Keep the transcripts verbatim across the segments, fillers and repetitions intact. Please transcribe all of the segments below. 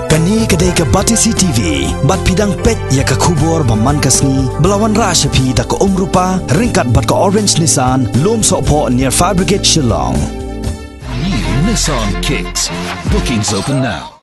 Kane ka dei ka Batesi T V, bad phi dang peit ïa ka khubor ba man ka sngi, ba la wanrah sha phi da ka Umrupa, ryngkat bad ka Orange Nissan, Lumsohphoh near Fire Brigade Shillong. New Nissan Kicks. Bookings open now.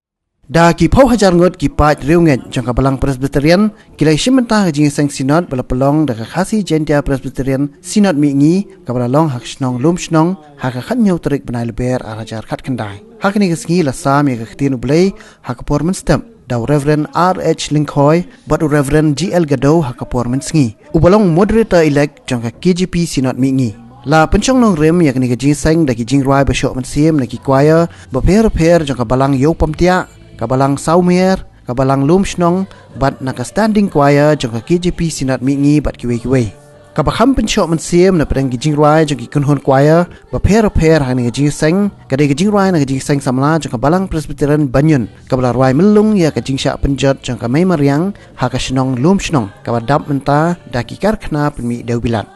Da ki phew hajar ngut ki paid riewngeit jong ka Balang Presbyterian, ki la shim bynta ka jingïaseng Synod ba la pynlong da ka Khasi Jaintia Presbyterian Synod Mihngi, kaba la long ha ka shnong Lumshnong, ha ka khathynñiew tarik bnai Lber ar hajar khatkhyndai. Ha kane ka sngi la sam ïa ka ktien U Blei ha ka por mynstep da u Reverend R H Lyngkhoi bad u Reverend G L Gado ha ka por mynsngi, uba long moderator elect jong ka K J P Synod Mihngi. La pynshong nongrim ïa kane ka jingïaseng da ki jingrwai ba shoh mynsiem na ki choir bapher bapher jong ka Balang Ïewpamtiah, ka Balang Sawmer, ka Balang Lumshnong, bad na ka Standing Choir jong ka K J P Synod Mihngi bad kiwei kiwei. Kaba kham pynshoh mynsiem na pdeng ki jingrwai jong ki kynhun choir bapher bapher ha kane ka jingïaseng, ka dei ka jingrwai na ka jingïaseng samla jong ka Balang Presbyterian Banyun, kaba la rwai myllung ïa ka jingshah pynjot jong ka Mei Mariang ha ka shnong Lumshnong, kaba dap mynta da ki karkhana pynmih dewbilat.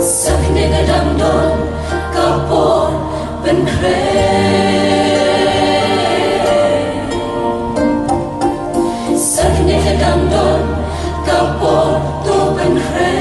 Sakne ka dang don ka por pynkhreh. Sakne ka dang don ka por to pynkhreh.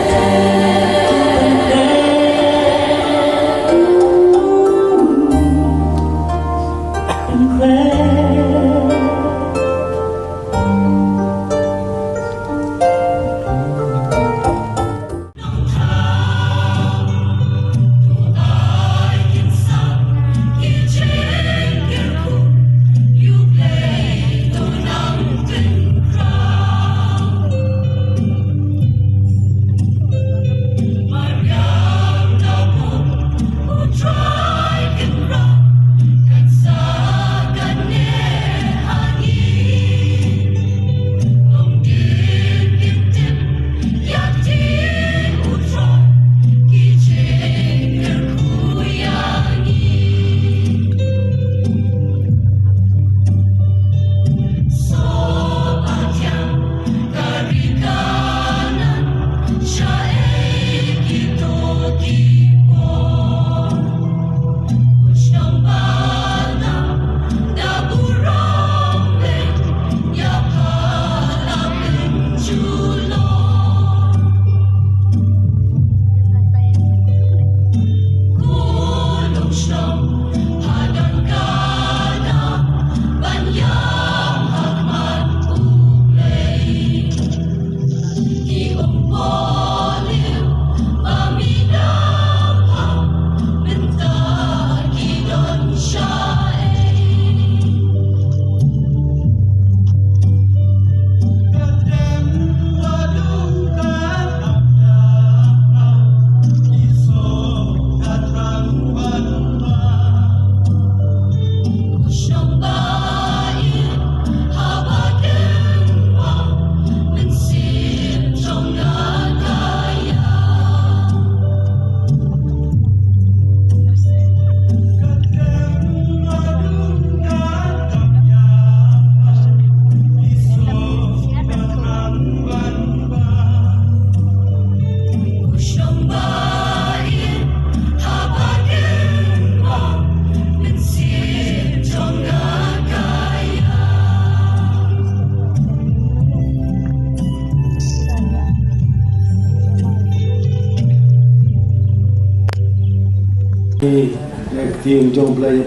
Ïa ka ktien jong U Blei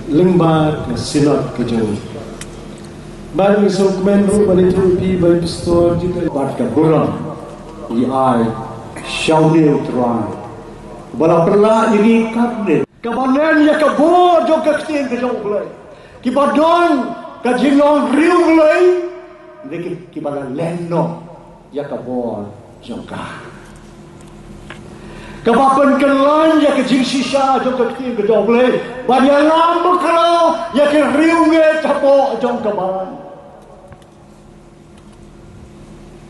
lyngba ka Synod ka jong ngi. Bad ngi sngewkmen ruh ban ïathuh ïa phi ba i Pastor Jithaw bad ka burom ngi ai sha une u trai ba la pynlah ïa ngi katne. Kaba len ïa ka bor jong ka ktien ka jong U Blei. Kiba don ka jinglong riewblei, dei ki, kiba la len noh ïa ka bor jong ka. Kaba pynkylla ïa ka jingshisha jong ka ktien ka jong U Blei ban ïalam bakhraw ïa ki riewngeit hapoh jong ka bnai.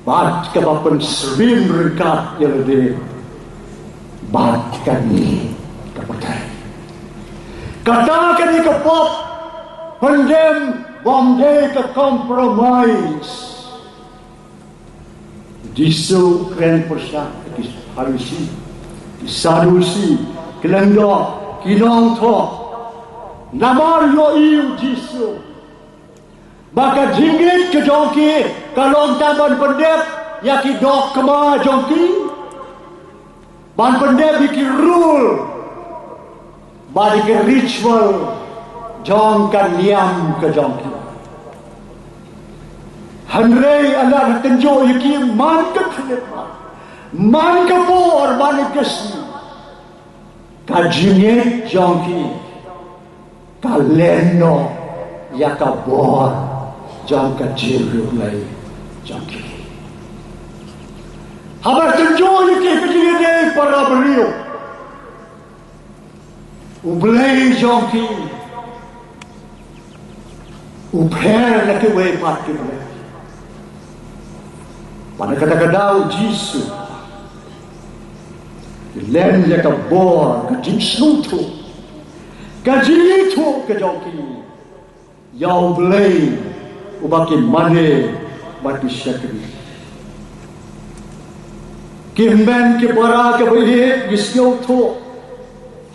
Bad kaba pynsyriem ryngkat ïa lade bad kane ka pyrthei. Kata kane ka pop pyndem bym dei ka compromise. Jisu u kren pyrshah ïa ki Pharisi, ki Sadusi, ki lyngdoh, ki nongthoh. Namar ïohi u Jisu ba ka jingngeit ka jong ki ka long tang ban pyndep ïa ki dohkma jong ki, ban pyndep ïa ki rule bad ïa ki ritual jong ka niam ka jong ki. Hynrei u la kynjoh ïa ki man ka khyllipmat. Man ka por, man ka sngi, ka jingngeit jong ki ka len noh ïa ka bor jong ka jingriewblei jong ki. Haba tynjuh ïa ki ka jingïadei para briew, U Blei jong ki u pher na kiwei pat ki blei. Bad na kata ka daw Jisu u len ïa ka bor, ka jingsngewthuh, ka jingithuh ka jong ki ïa U Blei uba ki mane bad ki shakri. Ki hynmen ki para kiba ïeit, ngi sngewthuh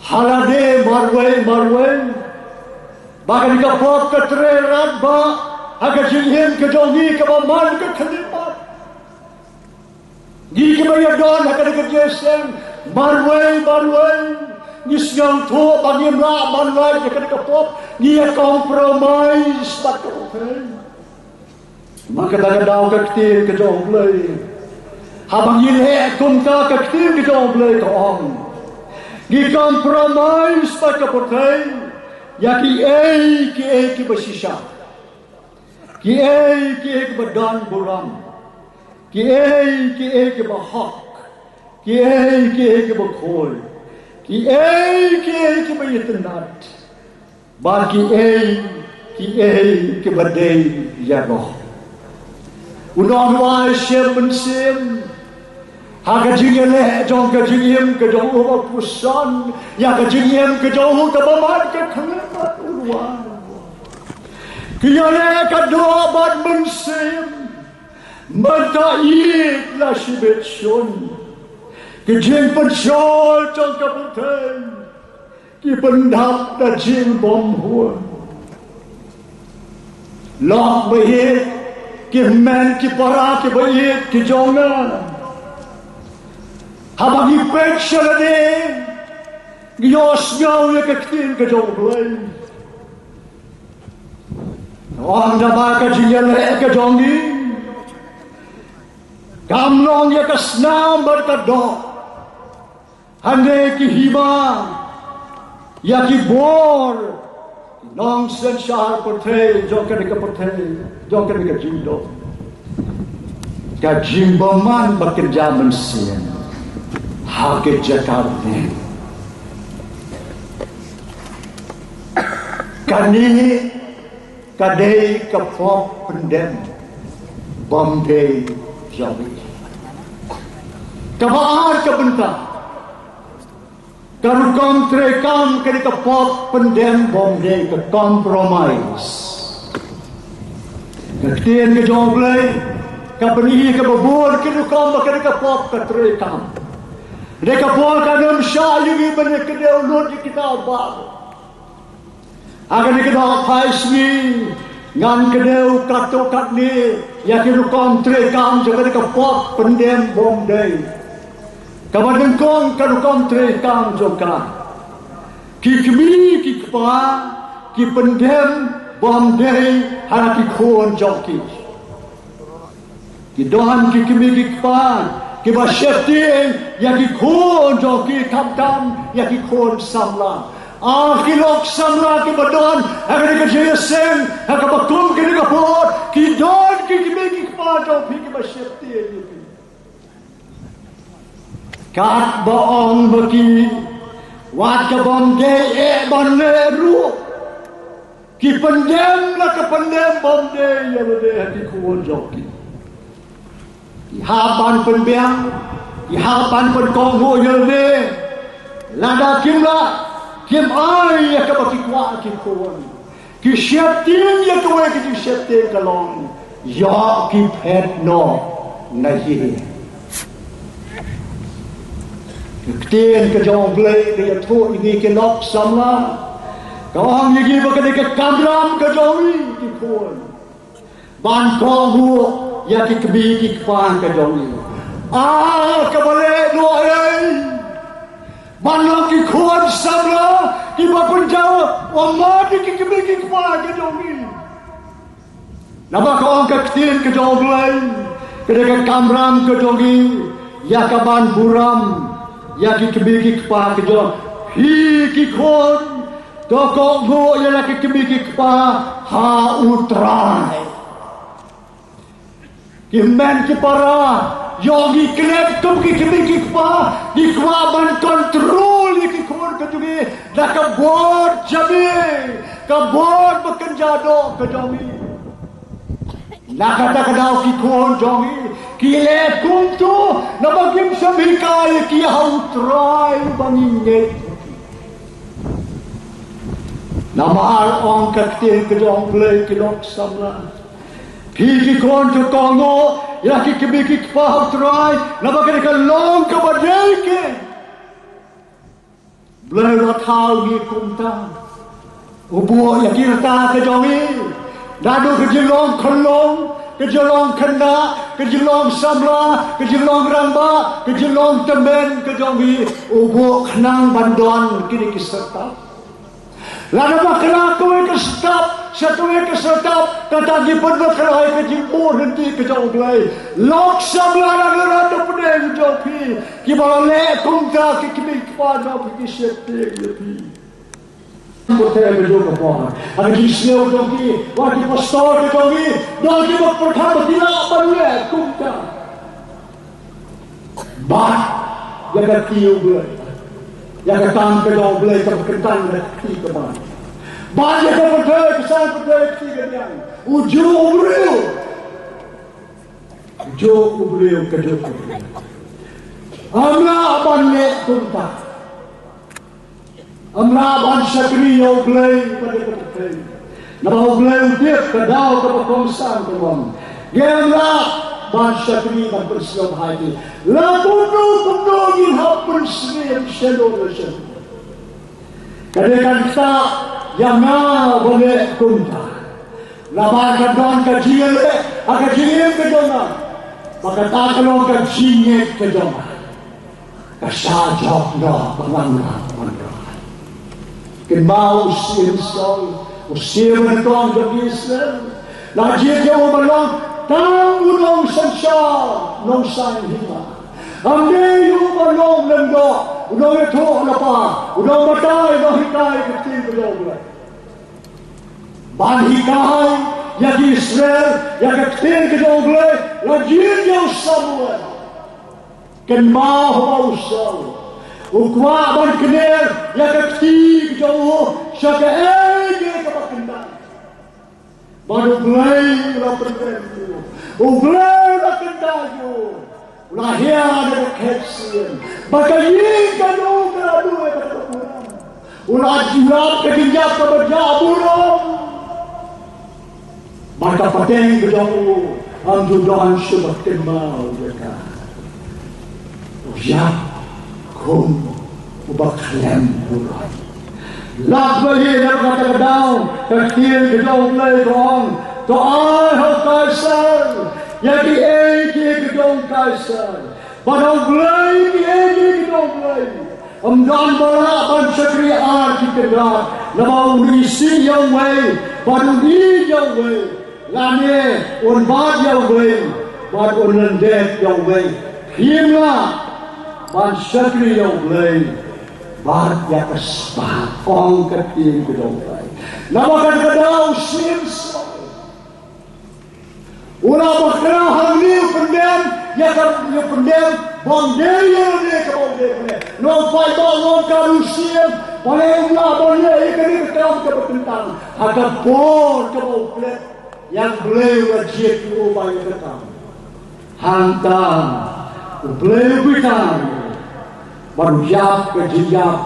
ha lade marwei marwei ba kane ka pop ka trei radbah ha ka jingim ka jong ngi kaba man ka khyllipmat. Ngi kiba ïadon ha kane ka jingïaseng marwei marwei, ngi sngewthuh ba ngim lah ban lait ïa kane ka pop, ngi ïa compromise bad ka pyrthei. Namar kata ka daw ka ktien ka jong U Blei, haba ngi leh kumta, ka ktien ka jong U Blei ka ong, ngi compromise bad ka pyrthei ïa kiei kiei kiba shisha. Kiei kiei kiba don burom, kiei kiei kiba hok, kiei kiei kiba khuid, kiei kiei kiba itynnad, bad kiei kiei kiba dei ïaroh. U nongrwai shem mynsiem ha ka jingïaleh jong ka jingim ka jong u, ba puson ïa ka jingim ka jong u kaba man ka khyllipmat, u rwai. Ki ïaleh ka doh bad mynsiem, mynta ïeit la shibit shun. Ki jingpynshol jong ka pyrthei ki pyndap da jingbymhun. Lok ba ïeit, ki hynmen ki para kiba ïeit ki jong nga, haba ngi peit sha lade, ngi ïohsngew ïa ka ktien ka jong U Blei. Ong, namar ka jingïaleh ka jong ngi kam long ïa ka snam bad ka doh, hynrei ki hima ïa ki bor ki nongsynshar pyrthei jong kane ka pyrthei, jong kane ka jingdon. Ka jingbymman ba kynja mynsiem ha ka jaka ne. Kane ka dei ka pop pyndem bymdei jong ngi. Kaba ar ka bynta, ka rukom treikam, ka dei ka pop pyndem bymdei, ka compromise. Ka ktien ka jong U Blei ka pyni kaba bun ki rukom ba ka dei ka pop ka treikam. Dei ka por ka nym shah ïa ngi ban ïa kdew lut ïa kita baroh. Ha kane ka daw phai sngi ngan kdew katto katne ïa ki rukom treikam jong kane ka pop pyndem bymdei. Kaba nyngkong ka rukom treikam jong ka, ki kmie ki kpa ki pyndem bymdei ha ki khun jong ki. Ki don ki kmie ki kpa kiba sheptieng ïa ki khun jong ki, khamtam ïa ki khun samla. Ah, ki lok samla kiba don ha kane ka jingïaseng, ha kaba kum kane ka por, ki don ki kmie ki kpa jong phi kiba sheptieng ïa phi. Katba ong ba ki, wat ka bymdei eh ban leh ruh, ki pyndem la ka pyndem bymdei ïa lade ha ki khun jong ki. Ki hap ban pynbiang, ki hap ban pynkohnguh ïa lade. Lada kim lah, kim ai ïa kaba ki kwah ki khun, ki sheptieng ïa kawei ka jingsheptieng ka long, ïoh ki phet noh na hi. Ka ktien ka jong U Blei ka ïathuh ïa ngi ki lok samla, ka ong ïa ngi ba ka dei ka kamram ka jong ngi ki khun ban kohnguh ïa ki kmie ki kpa ka jong ngi. Ah, kaba leh noh ei ban long ki khun samla kiba pynjaw ummat ïa ki kmie ki kpa ka jong ngi. Naba ka ong ka ktien ka jong U Blei, ka dei ka kamram ka jong ngi Ïa ka ban burom ïa ki kmie ki kpa ka jong phi ki khun. To kohnguh ïa la ki kmie ki kpa ha U Trai. Ki hynmen ki para, ïoh ngi klet kum ki kmie ki kpa, ngi kwah ban kontrol ïa ki khun ka jong ngi da ka bor jong ngi, ka bor ba kynja doh ka jong ngi. Na kata ka daw ki khun jong ngi ki leh kumto, namar kim shym hikai ïa ki ha U Trai ba ngi ngeit. Namar ong ka ktien ka jong U Blei ki lok samla. Phi ki khun to kohnguh ïa ki kmie ki kpa ha U Trai, namar kane ka long kaba dei ki. Blei u la thaw ngi kumta. U buh ïa ki rta ka jong ngi. Naduh ka jinglong khyllung, ka jinglong khynnah, ka jinglong samla, ka jinglong rangbah, ka jinglong tymmen ka jong ngi. U buh khnang ban don kine ki syrtap. Lada bakla kawei ka syrtap sha kawei ka syrtap, kata ngi pynbakla ïa ka jingbuh ryntih ka jong U Blei. Lok samla na ka rat da pdeng jong phi. Kiba la leh kumta ki kmie ki kpa jong phi ki sheptieng ïa phi. Pyrthei ka jong ka por ha ka jingsngew jong ki, wat ki pastor ka jong ki, don kiba pyrkhat ba ki lah ban leh kumta. Bad ïa ka kti U Blei, ïa ka kam ka jong U Blei kaba kyntang da ka kti ka ban. Bad ïa ka pyrthei ka saiñ pyrthei ka kti ka diang. U juh u briew. Juh u briew ka juh u briew. Ym lah ban leh kumta. Ym lah ban shakri ïa U Blei bad ïa ka pyrthei. Namar U Blei u tip ka daw kaba kongsan ka long. Ym lah ban shakri ban pynsngewbha ïa ki. La kumno kumno ngin hap pynsngew shano la shano. Ka dei kata ïa nga ba leh kumta. Namar ka don ka jingïaleh ha ka jingim ka jong nga. Ba kata ka long ka jingngeit ka jong nga. Ka shah jop noh ba ngan lah ban rah. Kynmaw u syiem Saul, u syiem nyngkong jong ki Israel. La jied ïa u ban long tang u nongsynshar, nongsaiñ hima. Ym dei ïa u ban long lyngdoh, u nongïathuhlypa, u nongbatai, u nonghikai ka ktien ka jong U Blei. Ban hikai ïa ki Israel ïa ka ktien ka jong U Blei, la jied ïa u Samuel. Kynmaw haba u Saul u kwah ban kner ïa ka kti ka jong u sha kaei kaei kaba kyndan. Bad U Blei u la pyndem ïa u. U Blei u la kyndan ïa u. U la hiar da ka khet sien. Bad ka ïing ka jong u ka la duh ïa kata ka burom. U la ïap ka jingïap kaba jah burom. Bad ka pateng ka jong u, ym ju don shuh ba kynmaw ïa ka. U ïap kum uba khlem burom. Lada ïa na kata ka daw, ka ktien ka jong U Blei ka ong, to ai ha u Kaisar ïa kiei kiei ki jong u Kaisar. Bad ha U Blei kiei kiei ki jong U Blei. Ym don ba lah ban shakri ar ki kynrad, namar un isih ïa uwei bad un ïeit ïa uwei, lane un bat ïa uwei bad un lyndet ïa uwei. Phim lah ban shakri ïa U Blei bad ïa ka spah, ong ka ktien ka jong U Blei. Namar kata ka daw u Samson u la bakla hangne u pyndem ïa ka, ïa u pyndem ba ym dei ïa lade kaba u dei. Nongpeit ba u long ka rusiem, balei um lah ban leh ïa kane ka kam kaba kyntang? Ha ka por kaba u klet ïa U Blei u la jied ïa u ba ïa ka kam. Hangta U Blei u bitar bad u ïap ka jingïap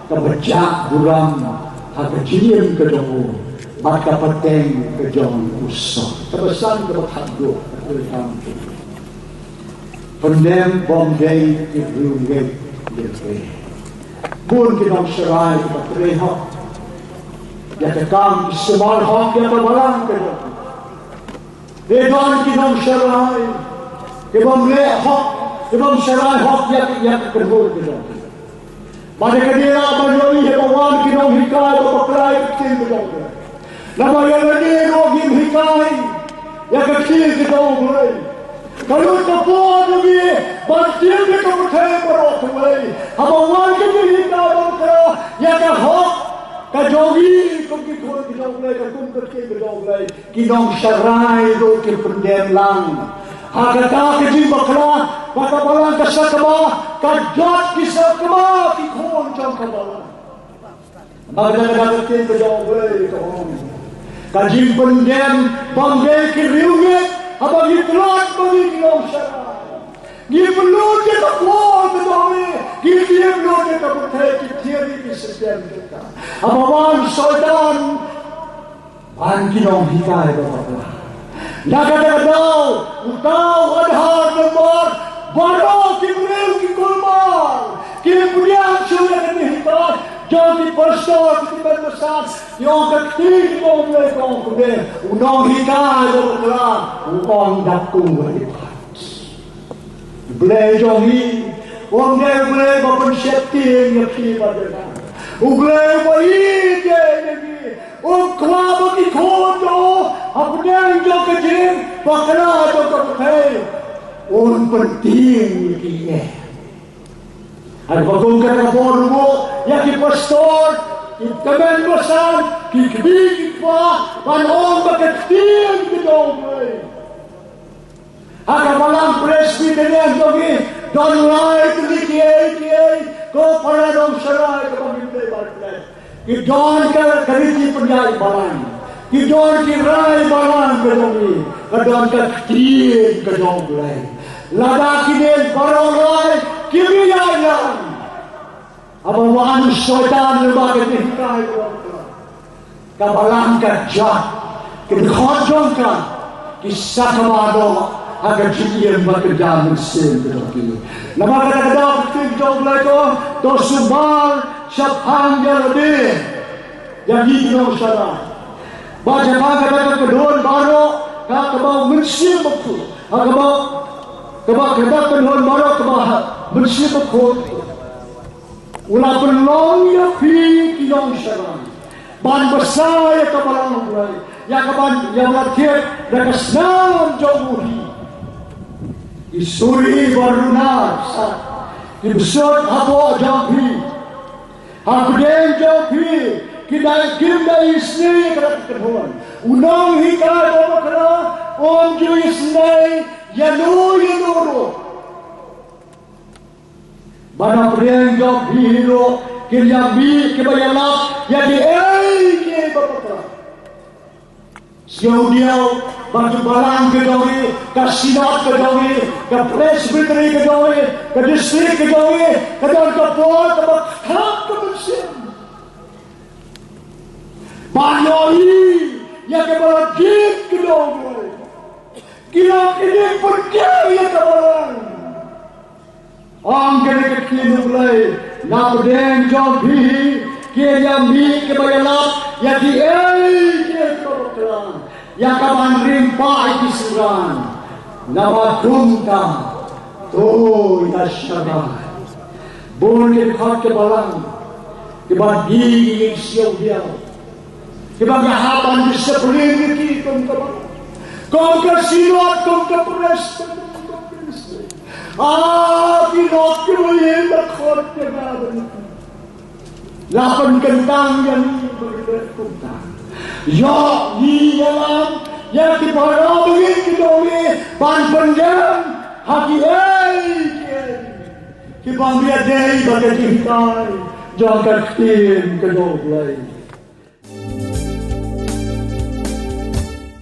kaba jah burom ha ka jingim ka jong u bad ka pateng ka jong u Saul. Kaba san, kaba khatduh, ka treikam. Pyndem ba ym dei ki riewngeit lehse. Bun ki nongsharai kiba trei hok ïa ka kam, ki sumar hok ïa ka balang ka jong ki. Te don ki nongsharai kiba ym leh hok, kiba ym sharai hok ïa, ïa ka kynhun ka jong ki. Bad ka dei lah ban ïohi haba wan ki nonghikai ba bakla ïa ka ktien ka jong U Blei. Namar ïa lade ruh kim hikai ïa ka ktien ka jong U Blei. Ka lut ka por na ngi ban tip ïa ka pyrthei baroh kawei. Haba wan ka jinghikai bakla ïa ka hok ka jong ngi kum ki khun ki jong U Blei, ka kum ka ktien ka jong U Blei, ki nongsharai ruh ki pyndem lang. Ha kata ka jingbakla ba ka balang ka sakma, ka jot ki sakma ki khun jong ka balang. Ba ka, ka, ka ktien ka jong U Blei ka ong, ka jingpyndem ba ngi dei ki riewngeit haba ngi tlot ba ngi ki nongsharai. Ngi pynlut ïa ka por ka jong ngi, ngi pynlut ïa ka pyrthei, ki theory, ki system kita. Haba wan Soitan ban ki nonghikai ba bakla. Na kata ka daw, uta u Adhar Member, baroh ki briew ki kulmar ki pdiang shuh ïa ka jinghikai jong ki pastor, ki kmen basan, ïa ka ktien ki ong, ki ong kumne, u nonghikai ba bakla u ong da kumba dei pat. U Blei jong ngi um dei U Blei ba pynsheptieng ïa phi bad ïa nga. U Blei ba ïeit ïa ngi, um kwah ba ki khun jong u hapdeng jong ka jingbakla jong ka pyrthei un pyntieng ïa ki. Haba kum kata ka por ruh ïa ki pastor, ki kmen basan, ki kmie ki kpa ban ong ba ka ktien ka jong U Blei. Ha ka balang Presbyterian jong ngi don lai tylli kiei kiei, ko para nongsharai kaba ngi pynleit bad pynleit. Ki don ka, ka riti pynïaid balang, ki don ki rai balang ka jong ngi, ka don ka ktien ka jong U Blei. Lada kine baroh lai kim ïaid lang, haba wan u Soitan lyngba ka jinghikai ka jong ka, ka balang ka jot, ki dkhot jong ka ki sakma noh ha ka jingim bad ka jingim mynsiem ka jong ki. Namar kata ka daw ka ktien ka jong U Blei ka ong, to sumar shaphang ïa lade, ïa ngi ki nongsharai. Ba shaphang kata ka kynhun baroh kaba u Mynsiem Bakhuid, ha kaba, kaba kata ka kynhun baroh kaba ha Mynsiem Bakhuid u la pynlong ïa phi ki nongsharai ban bsa ïa ka balang U Blei, ïa ka ban, ïa ban thied da ka snam jong u hi. Ki suri ba runar sat ki bsut hapoh jong phi. Hapdeng jong phi ki dei, kim dei isnei ïa ka kynhun. U nonghikai ba bakla um ju isnei ïano ïano ruh. Ba na pdeng jong phi hi ruh kin ïa mih kiba ïalap ïa kiei kiei ba bakla. Sngewdiaw ba ki balang ka jong ngi, ka synod ka jong ngi, ka presbytery ka jong ngi, ka district ka jong ngi, ka don ka por kaba khap ka mynsiem ban ïohi ïa kaba la jied ka jong ngi. Ki la, ki la pyrkhat ïa ka balang. Ong kane ka ktien U Blei, na pdeng jong phi hi kin ïa mih kiba ïalap ïa kiei kiei kiba bakla, ïa ka ban rim pah ïa ki synran. Namar kumta to ïa sharai. Bun ki dkhot ki balang kiba ngi, ngi sngewdiaw, kiba nga hap ban discipline ïa ki kum ka, kum ka synod, kum ka pres, kum ka pres. Ah, ki lok kiba ïeng da khot ïa nga ban, la pynkyntang ïa ngi ba ngi kumta. Ïoh ngi ïalam ïa ki para bangeit ki jong ngi ban pyndiang ha kiei kiei kiba ngi ïadei bad ka jinghikai jong ka ktien ka jong U Blei.